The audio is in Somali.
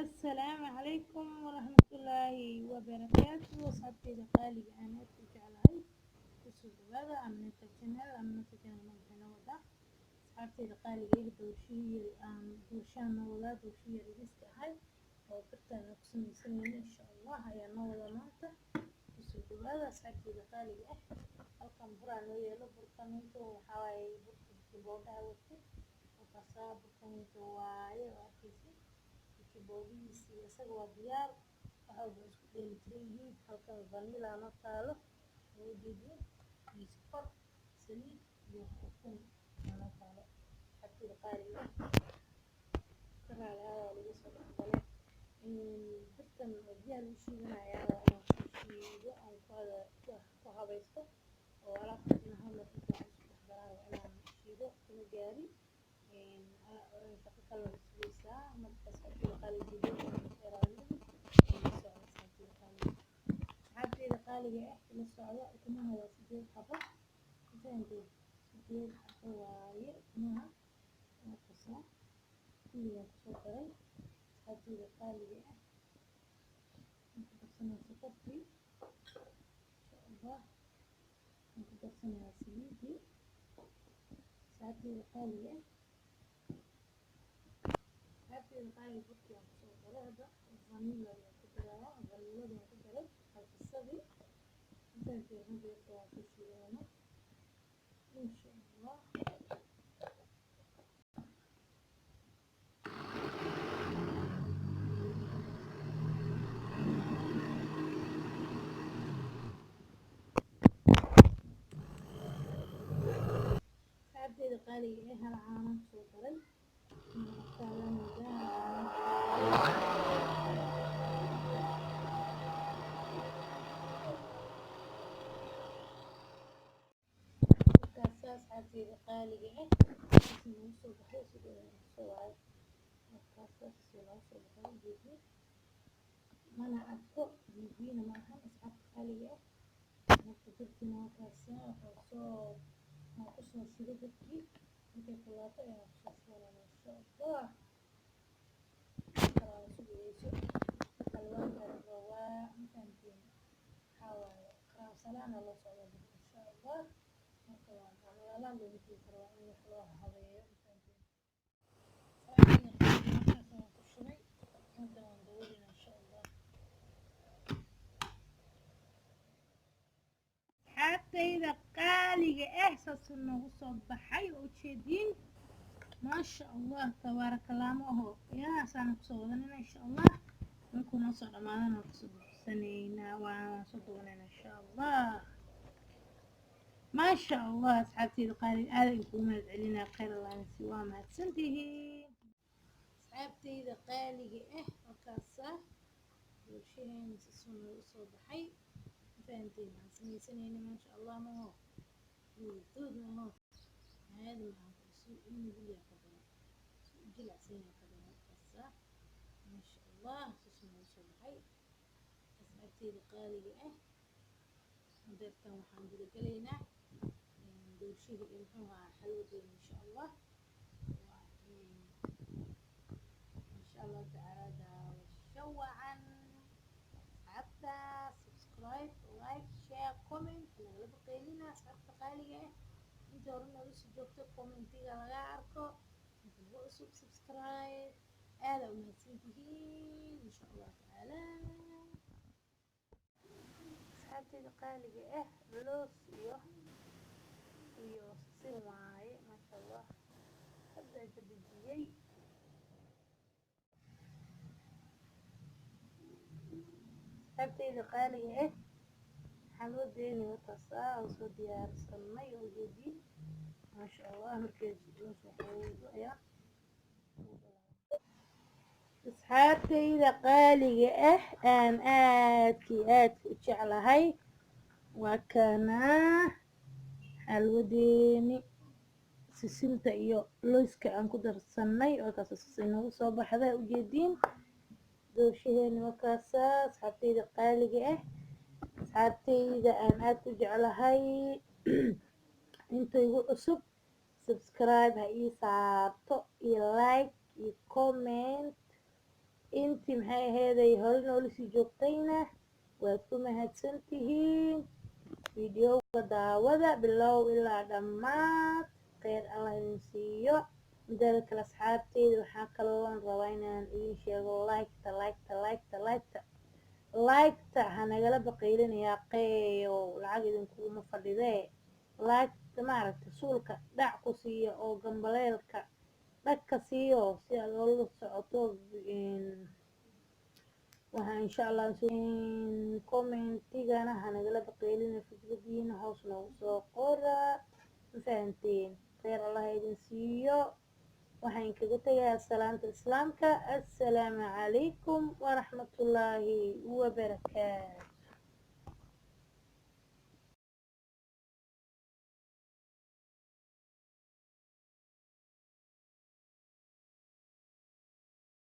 Assalaamu calaykum waraxmatullaahi wabarakaatu. Asxaabteyda qaaliga aan aadka u jeclahay, kusoo dhawaada Aminata Channel. Aminata Channel waxay noo wadaa, asxaabteyda qaaliga ah, doorshihii aan doorshaan noo wadaa, doorshihii yariiska ahay oo birtaan aan ku sameysanayno, insha Allah, ayaa noo wadaa maanta. Kusoo dhawaada, asxaabteyda qaaliga ah. Halkan buraa noo yeelo. Burkaninta waxaa waaye burka baking watay. Markaasaa burkaninta waaye oo arkaysa baking isaga waa diyaar, wax walba isku dheelitiran yihiin. Halkan vanilla noo taalo oo ujeediin, iyo sokor, saliid iyo ukun noo taalo. Asxaabteyda qaaliga ah, ka raali aada laga soo dhexgalay. Birtan oo biyaha lagu shiidanaya waa inaan ku shiido, aan ku habaysto oo alaabta in hal mar inta isku dhex daraan waa inaan shiido. Kuma gaari, shaqo kale waa sugaysaa. Marka asxaabteyda qaaliga, dheeraanada la socda. Asxaabteyda qaaliga ah, la socda. Ukumaha waa 8 xabo, fahanteen? 8 xabo waaye ukumaha. Waa kulligaan kusoo daray, asxaabteyda qaaliga ah. Waxaan ku darsanayaa sokortii, insha Allah. Waxaan ku darsanayaa saliidii, asxaabteyda qaaliga ah. Asxaabteyda qaaliga, burkii aan kusoo daray, hadda vanilla ayaan ku darayaa. Vanilladii aan ku daray xalfisadii intaanteen. Hadda yarta waan soo shiidanayna, insha Allah. Asxaabteyda qaaliga eh, hal caanaan kusoo daray. Markaa asxaabteyda qaaliga ah, noogu soo baxay sidoo soo waayo. Markaas saas noogu soo baxay, ujeedin, mana adko, biyana ma ahan, asxaabta qaaliga ah. Marka dabkina markaas waxaa soo waan kusoo shiday dabkii. Markay kulaato ayaan kusoo shubanayna, insha Allah. Kalaa sugayso xalwaanka rabaa, ma fahanteen? Waxaa waaye qaraab loo socdaa, insha Allah. Marka waa gacmo looma tegi karo, waa in wax loo habeeyo, ma fahanteen? Markaas waan ku shubay, hadda waan daboolina, insha Allah. Asxaabtayda qaaliga ah, saasuu noogu soo baxay oo ujeediin. Maasha Allah, tabaaraka Allah. Ma aho yaa saana kusoo wadanayna, insha Allah. Markuu noo soo dhamaadana waan kasoo buuxsanaynaa, waan soo duwanaynaa, insha Allah. Maasha Allah, asxaabtayda qaaliga, aad ayaan kugu mahad celinaa. Khayr Allah nasi, waa mahadsantihiin, asxaabtayda qaaliga ah. Markaasa doolshaheena sisuu noogu soo baxay, ma fahanteen? Aan sameysanayna, maasha Allah. Ma aho duud, ma aho caadi maaha, si u nugul yahay ka badan, si u jilicsan yahay ka badan. Markaasa maasha Allah, sisuu noogu soo baxay, asxaabtayda qaaliga ah. Hadeertan waxaan guda galaynaa doolshihii iyo muxuu ahaa xalwadeena, insha Allah. Waa insha Allah tacaala. Daawasho wacan, asxaabta. Subscribe, like, share, comment nagala baqeylina, asxaabta qaaliga ah. Inta hore nooga soo joogto, commentiga laga arko. Inta nagu cusub, subscribe. Aada u mahadsan tihiin, insha Allah tacaala. Asxaabteyda qaaliga ah, loos iyo sisin waaye, maasha Allah. Hadda ka dejiyey. Asxaabteyda qaaliga ah, xalwadeeni wataasaa aan soo diyaarsanay oo ujeediin, maasha Allah. Markay soo qabowdo ayaa. Asxaabteyda qaaliga ah aan aadka iyo aadka u jeclahay, waa kanaa xalwadeeni sisinta iyo looska aan ku darsanay. Waa kaas inoogu soo baxday, ujeediin. Doolshaheeni waa kaasaa, asxaabteyda qaaliga ah. Asxaabteyda aan aadka u jeclahay, inta igu cusub, subscribe ha ii saarto iyo like iyo comment. Intii Intii maxay aheeday hore noola sii joogtayna waad ku mahadsantihiin. Videoga daawada bilow ilaa dhammaad. Kheyr Allah idin siiyo. Mideeda kale, asxaabteyda, waxaa kaloo rabaa inaan idin sheego: liketa, liketa, liketa, liketa, liketa ha nagala baqaylinayaa. Qeeyow, lacag idinkuguma fadhidee, liketa maaragta suulka dhac ku siiya oo gambaleelka dhag ka siiyo si aad oola socoto. Waxaa insha Allah commentigana ha nagala baqaylina, fikradiina hoos noogu soo qora. Ma fahanteen? Kheyr Allah idin siiyo. Waxaan kaga tegayaa salaanta islaamka: assalaamu calaykum waraxmatullaahi wabarakaatu.